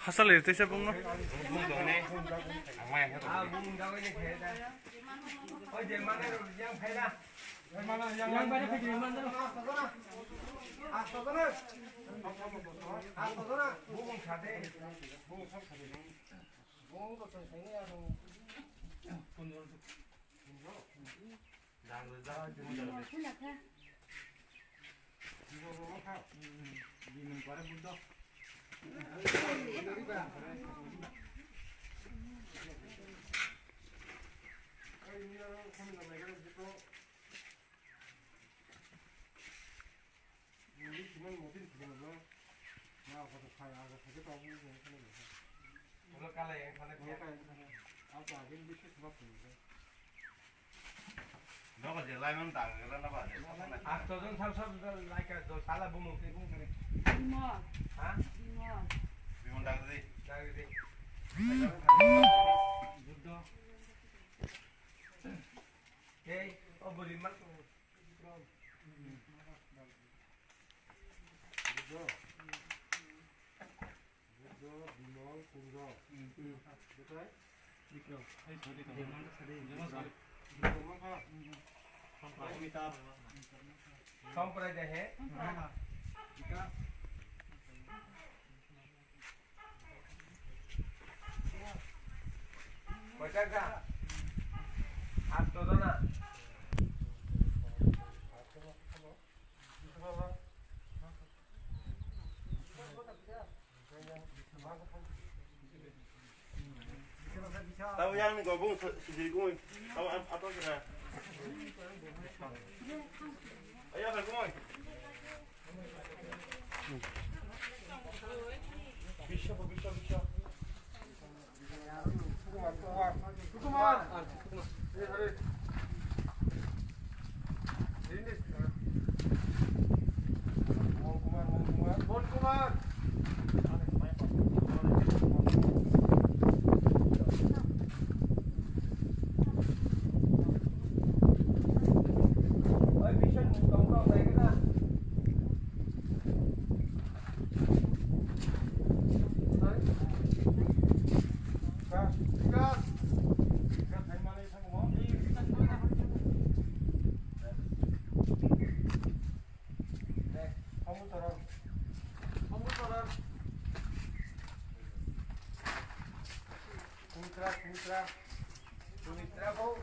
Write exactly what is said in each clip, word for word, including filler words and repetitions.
Hasal itu siapa, no? Nogo je lai man ta ga na ba de. Asto jon sal sal lai ka do sala bumung te bung kare. Bimol. Ha? Bimol. Bimol dagri. Dagri. Buddho. Ei, o buri ma. Buddho. Buddho, Bimol, Kunjo. Hmm. Betai? Bikram. Bikram. Bikram. Bikram. Samprai. Samprai de he. Bika. Koita ga? Asto jona. Tabo yang ni gobong sujui gumui. Tabo apa kira? Ayo, gumui. Sumitra, Sumitra. Sumitra bo.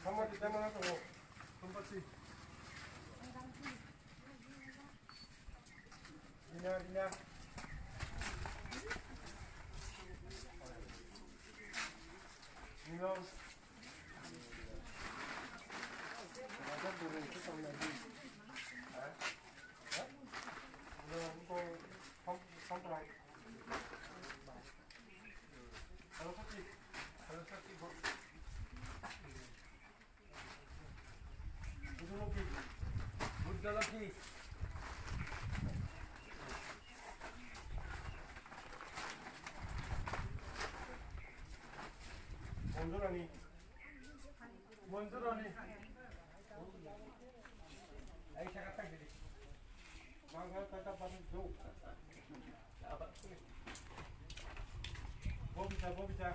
Sampati, tei mano tongo. Sampati. Rina, Rina. Rina. Raja Guru itu tahu lagi. Ha? Ha? Udah, engkau sam-, sampai. Saraswati, Saraswati, Buddha Lokhi, Buddha Lokhi. Bonjorani. Bonjorani. Ai, saka tak dili. Mangga kata pati jo. Bobita, Bobita.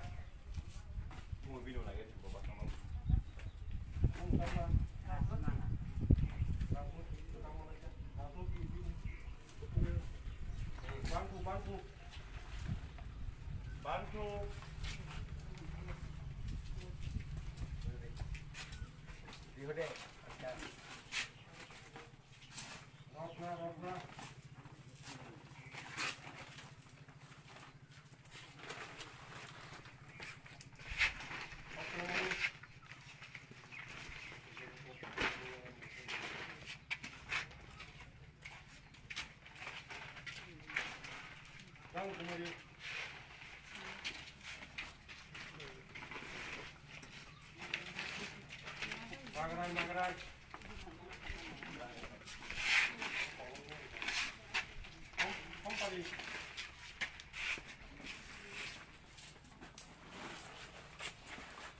Mo bino lagi di baba sama. Mo sama. Kamu, kamu lagi. Magrai, magrai. Hom, hom pari.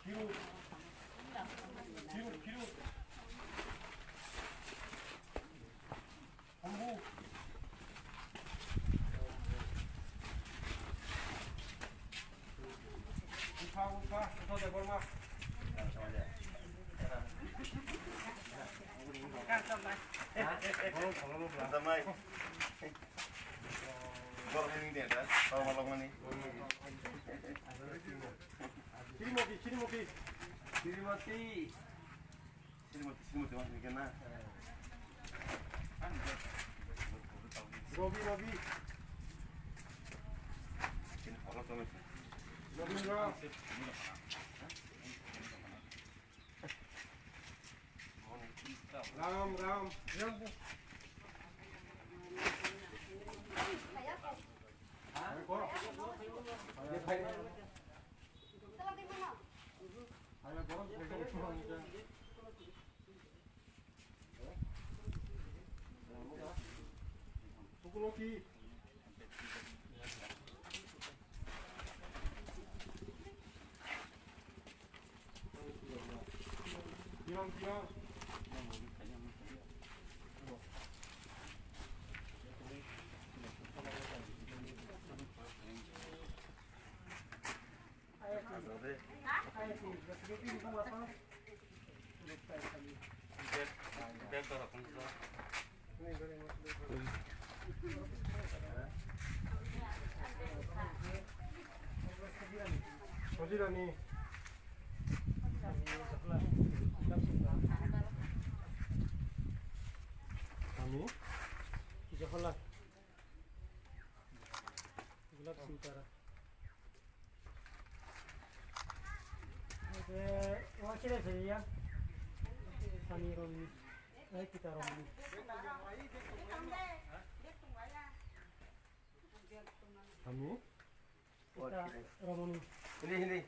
Kiru. Kiru, kiru. Hambu. Utha, utha, utha Debbarma. Tamai. Borok ni de da, tau balok mani. Srimoti, Srimoti. Srimoti. Srimoti, Srimoti wngkha khe na? Robi, Robi. Chini horo tongwi se. Robindra. Ram, Ram. Hojirani. Kami. Jahola. Gulab Singh Tara. Oke, wakil saya. Sani Romi. Eh, kita Romi. Kami. Kita Romani. Hindi, hindi.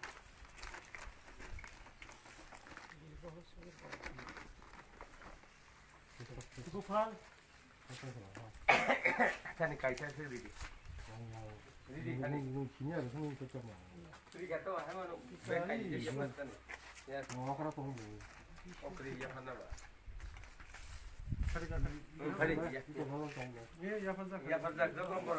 Gopal. Kani kaisa se ridi. Ridi kani. Ridi kato, hama no. Bai kai je yapan kani. Ya. Okra to. Okri yapan na ba. Kari kari. Kari ya. Ye yapan da. Yapan da, do ko.